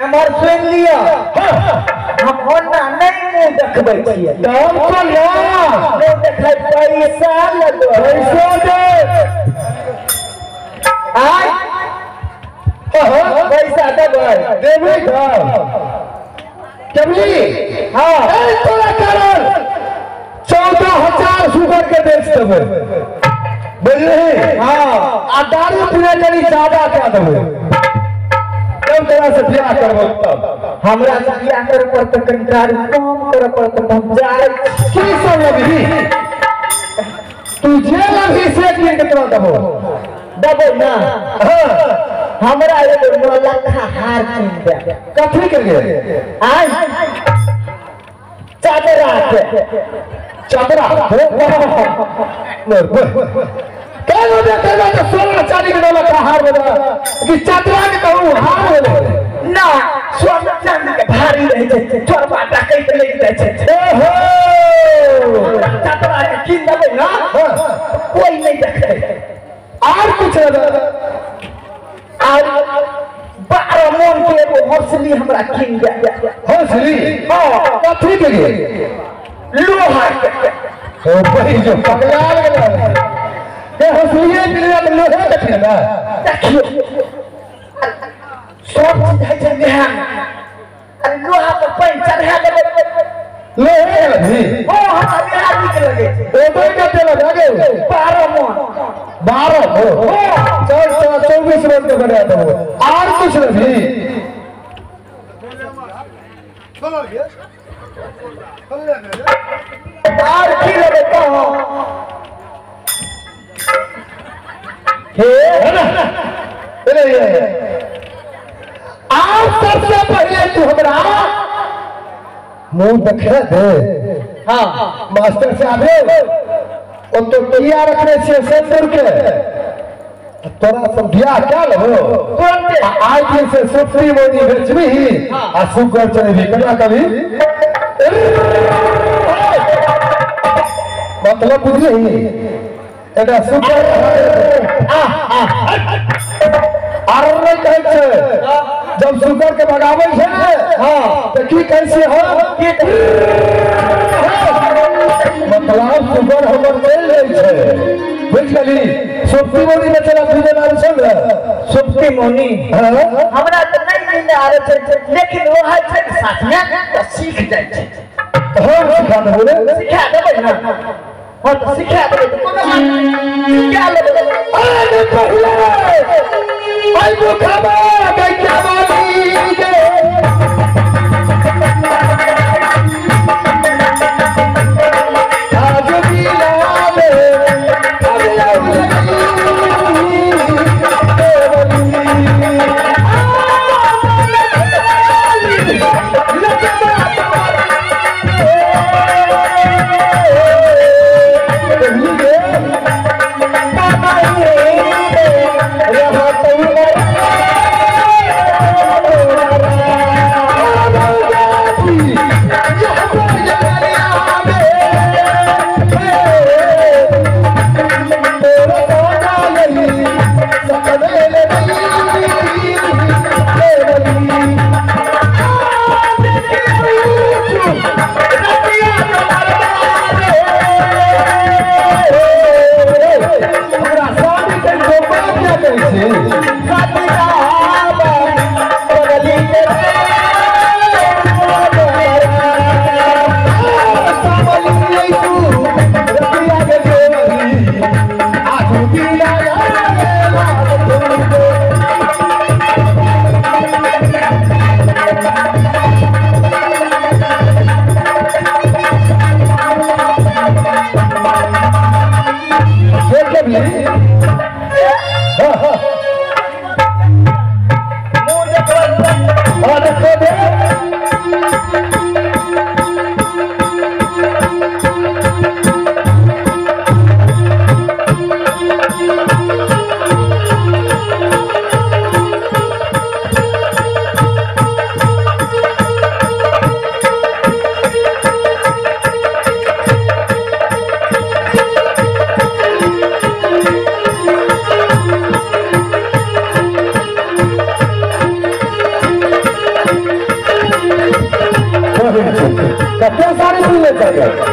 हमर सुन लिया हम ओना नहीं मुंह देखबै छियै दाम तो ना मुंह देखै पैसा लगो पैसा दे आय पैसा देबै देबै कबली हां ए तोरा कारण 14,000 सुगर के बेच देबै बुझली हां आ दारू पीने के लिए ज्यादा क्या देबै तब तोरा से बियाह करबो तब हमरा से बियाह करे पड़त कनी दारू कम करे पड़त हम जाय की सब लबही तू जे लबही से किन के तोरा देबो देबै ना हां हमरा एगो 9 लाख हार किन दे कथी के लिए आय चादरा के चादरा कहलो दे तो सोना चांदी के 9 लाख हार बोला कि चादरा के कहूं हार बोले ना सोना चांदी के भारी रहे छै चोरबा डकैत लागि जाइ छै ओहो चादरा के किन देबै ना कोई नहीं देखतै और कुछ और 12 मन के एगो हौसली हमरा किन दे हौसली हां कथी के लिए लोहा के ओ भाई जो पगला गेल के हौसलिए मिलला त लोहे के किनला देखियो सब चीज है छै नेहा अरे लोहा पर पानि चढ़ा देबै लोहे के लगी हां हां नेहा नीक लगे छै ओबे के तेल लागे 12 मन 12 हो चल चल 24 मन के बना देबो और कुछ नहीं और की लेबै कहो हे है ना अरे आज सबसे पहले तू हमरा मुंह देखे दे हां मास्टर साहब ओ तो किया रखने छे सेंटर के तोरा सब बियाह क्या लहो तुरंते आज दिन से सुप्री मोदी बेचबी आ सुगर चलेबी कना कभी मतलब बुझली एटा सुगर आर नहीं कहै छै जब सुगर के भगाबै छै ने हां त की कहै छै हम मतलब सुगर हमर चलि जाइ छै बुझ गेली सुप्ती मोनी में चला पीने वाले छल ने सुप्ती मोनी हां हमरा त नहीं नींद आबै छै लेकिन वो है छै साथ में त सीख जाइ छै हम सिखा देबो रे सिखा देबै ना हां त सिखा देबै त कोनो बात सिखा लेबै अरे पहले आई मुखबा गैया वाली के आज मिलावे अब करबै।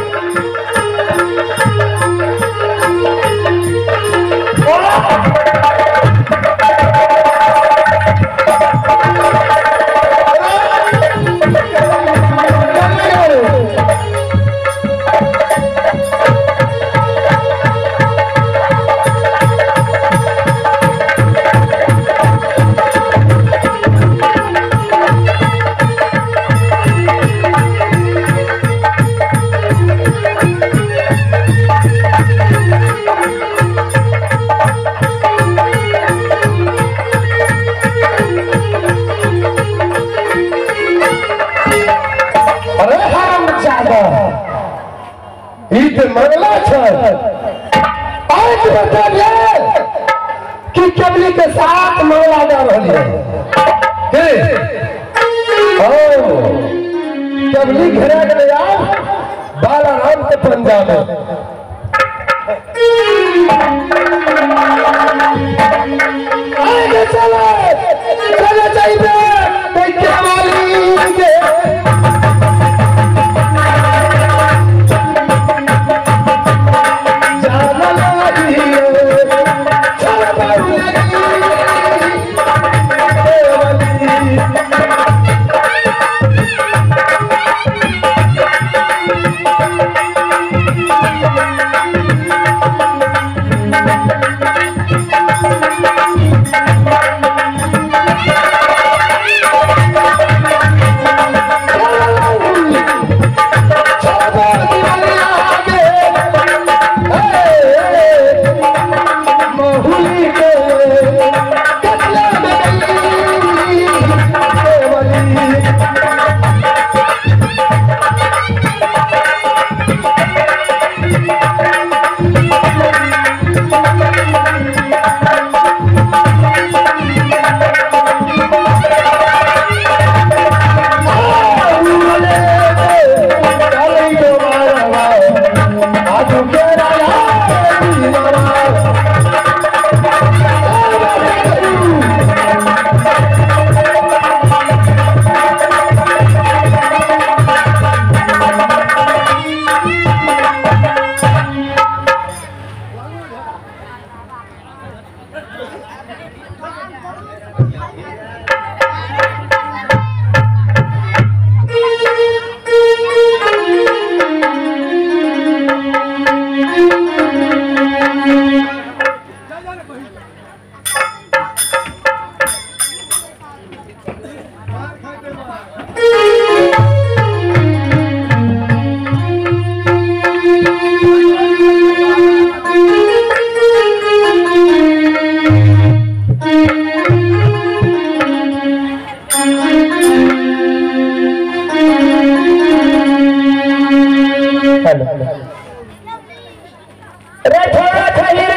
कि केवली के साथ मंगला जा रही है केवली घेरा के बालाराम के पंजा में। चले चले चाहिए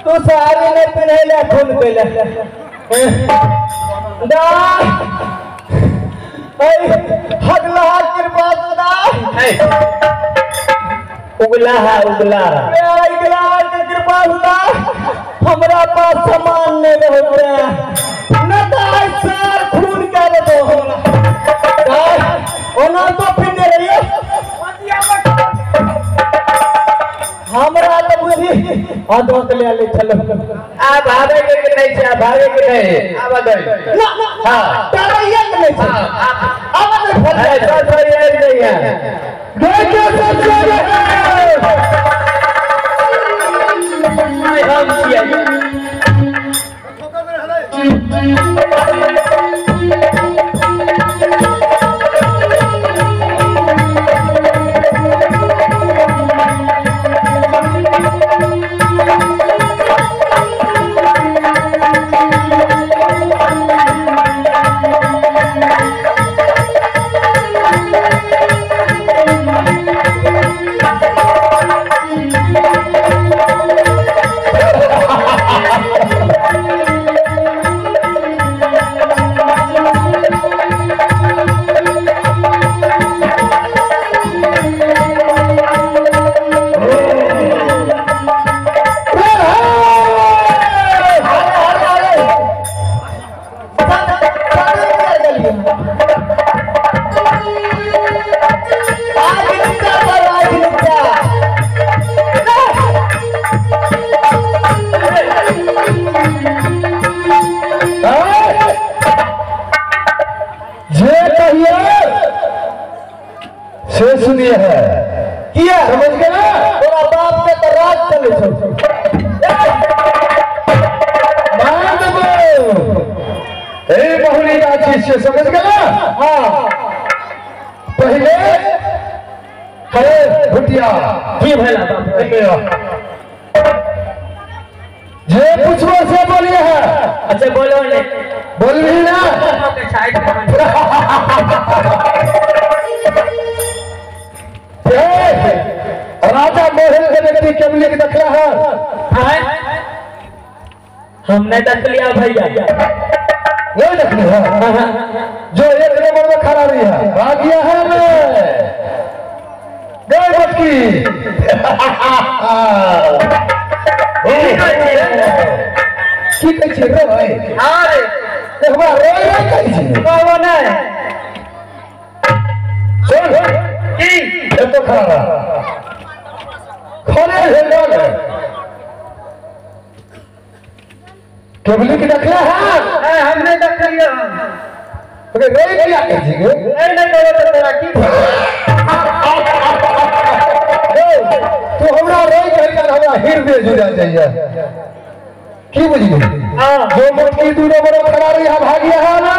तू सारी ने पिन्हले खून कैले उगला है उगला कृपा हमरा पास सामान नहीं रहते न तो सर खून के दो हमरा ओना तो फिर रहियो हमरा तो बुझी आदत ले ले चलो आ भागे के नहीं छै, आ भागे के नहीं आब दे ना हां डरैया के नहीं छै, आब दे फल चल चल ये नहीं है देखे सबसे हम छियै। Thank you. बोलिए है किया समझ गए तोरा बाप के तो राज चले छौ मार देबो ए बहुली गाछी से समझ गए। हां पहले अरे भुटिया की भेला बाप जे पूछबो से बोलिए है। अच्छा बोलो ने बोलबी ना राजा मोहन के व्यक्ति केवली के देखला है। हमने देख लिया भैया नहीं देखली है जो एक नंबर में खड़ा रही है भाग गया है मैं गए बटकी की कहै छियै रे भाई। हां रे देखबा रे रे कहै छियै कहबो नहीं सुन की एतो खड़ा खड़े भेल रहल केवली के देखला है। हमने देखलियो ओके रे किया कहै छियै नहीं नहीं करो तो तोरा की तू हमरा रे कहि के हमरा हृदय जुड़ा जाइए की बुझली। हां जो मोटकी दू नंबर खड़ा रही है भागिया है ना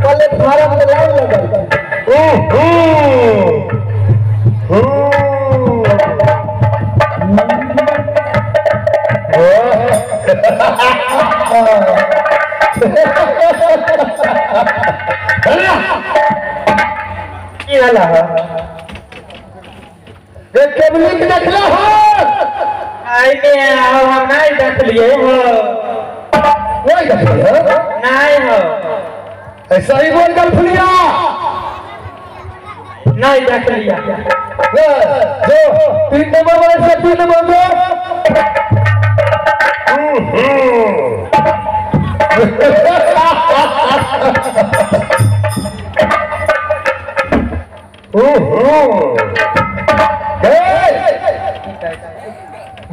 पहले फारम में लाइन लगल ओ हो हो की भेला है ये केवली के देखला है। आई ने हम नहीं देखलिए हो नहीं देखलिए नहीं हो ऐसा ही बोल गल फुलिया नहीं देखलिया जो 3 नंबर वाले से 3 नंबर में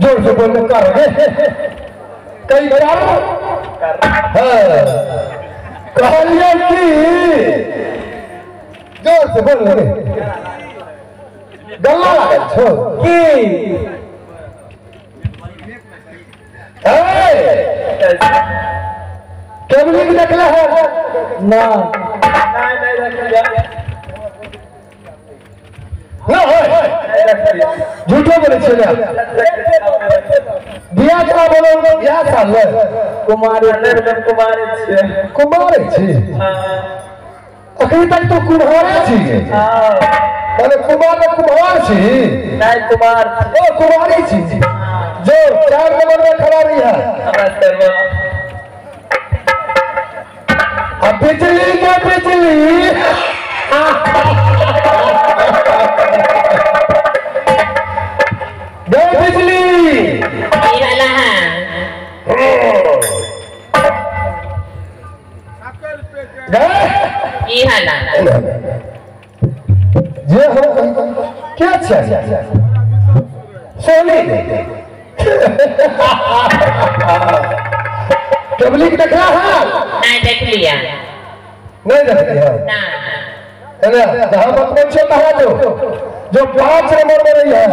जोर से बोलने कर कई बार कहलिए की जोर से बोल गल्ला लागल छौ की केवली के देखला है ना नहीं नहीं देखलिया ना झूठो बोले छे बियाह करा बोलो बियाह साल ले कुमारी कुमारी छे कुमारी छी। अखनी तक तो कुम्हारे छी। हां बोले कुमार में कुम्हार छी नहीं कुमार ओ कुमारी छी जो 4 नंबर में खड़ा रही है। अब बिजली के बिजली गए बिजली जे हम क्या छै सोनी केवली के देखला है। नहीं देख लिया नहीं देख लिया ना अरे जहां बतबै छै तहां जो जो 5 नंबर में रही है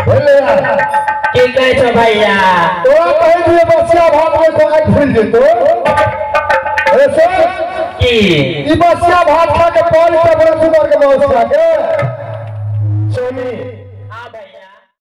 बोले यार की कहै छौ भैया तोरा कहि दिए बसिया भात में तो आँखि फूलि जेतो। अरे सुन की ई बसिया भात खा के पानी का बड़ा सुंदर के मौस खा के सोनी। हां भैया।